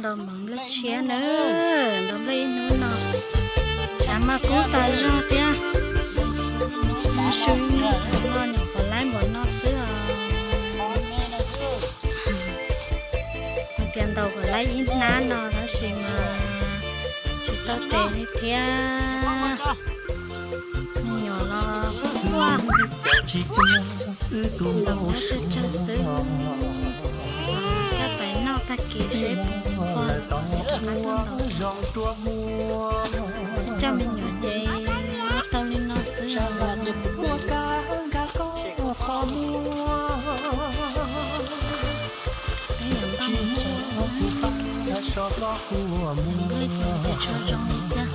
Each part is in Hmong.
Ntaus nplej tshiab nawb, ntaus nplej ib hnub no, tshav mas kub tas zog thiab. Su no nyuam qhuav laib npaum no xwb os. Hais tias ntaus kom laib ib hnab no tab sis mas tsis tau tes li thiab. Me nyuam los quaj quaj, ntaus nplej tsawg tsawg xwb. Coj pais noj tag kis seb puas pog lawm rov qab tuaj ntaus. Coj me nyuam ces tau li no xwb. Peb yuav npaj mus tsev, npaj mus tsev, tsis tshua zoo li thiab.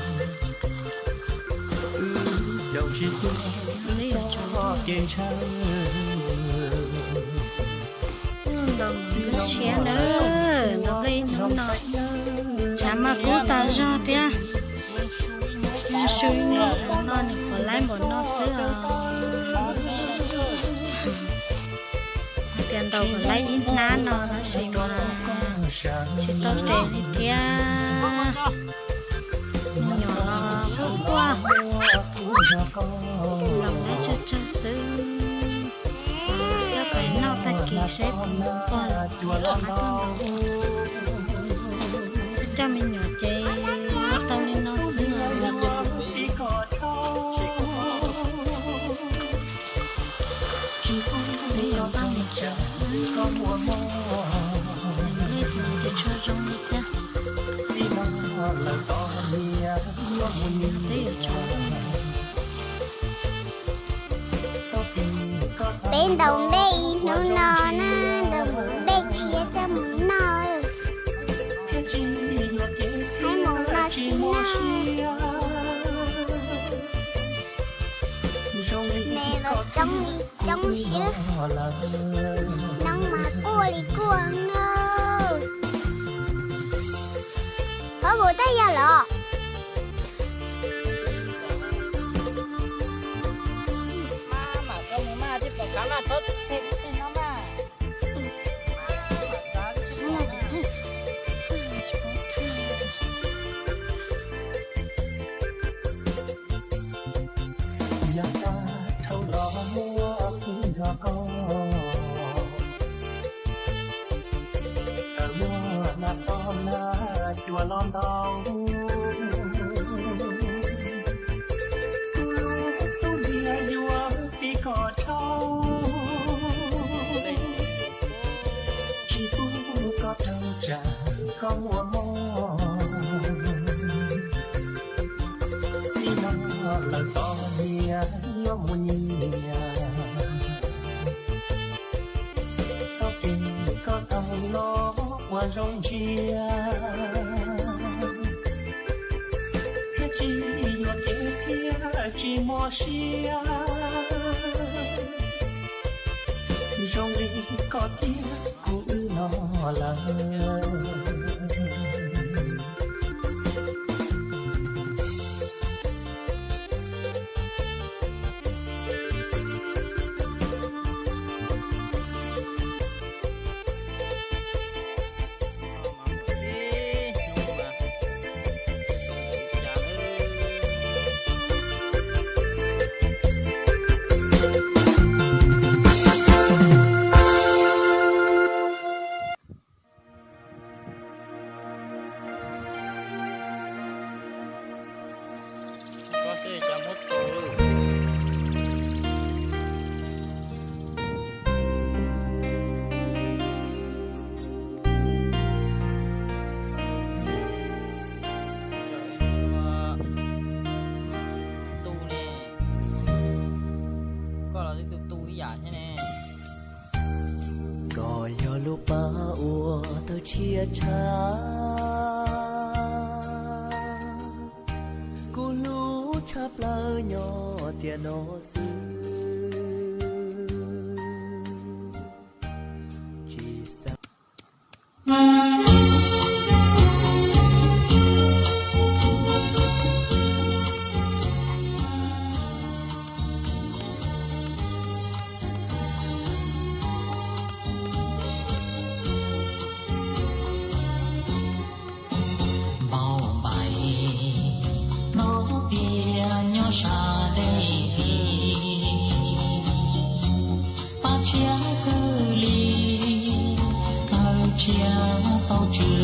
Peb yuav tsum ntaus nplej tshiab nawb, ntaus nplej ib hnub no, tshav mas kub tas zog thiab. Su no nyuam qhuav laib npaum no xwb os. Hais tias ntaus kom laib ib hnab no tab sis mas tsis tau tes li thiab. Me nyuam los quaj quaj, ntaus nplej tsawg tsawg xwb. Coj pais noj tag kis seb puas pog lawm rov qab tuaj ntaus. Coj me nyuam ces tau li no xwb. Peb yuav npaj mus tsev, nplej ces tsis tshua zoo li thiab. Peb yuav tsum Peb ntaus nplej ib hnub no na, ntaus nplej tshiab coj mus noj. Haib mus no tsis noj. Me los coob li coob xwb. Noob mas quaj li quaj na. Qhov vus twb yog los. Yog tag dhau los muab kuv nrog koj, txawm muaj nas xob nas cua los ntau, kuv lub xub ntiag yuav tiv koj dhau. Tsis pub koj raug tsam koj muaj mob, txij no lawm txoj niam yuav mus nyiam. Txoj kev koj tau los ua zoo ntsia, thiab tsis yuam kev thiab tsis mob siab, zoo li koj thiab kuv wb no lawm. Tu ne, koj los twb tu tu ib yam thiab ne. Koj yog lub pab uas tawg tshiab tshaj kuv hlub tshaj plaws nyob tiam no xwb. Tsis xav Tsis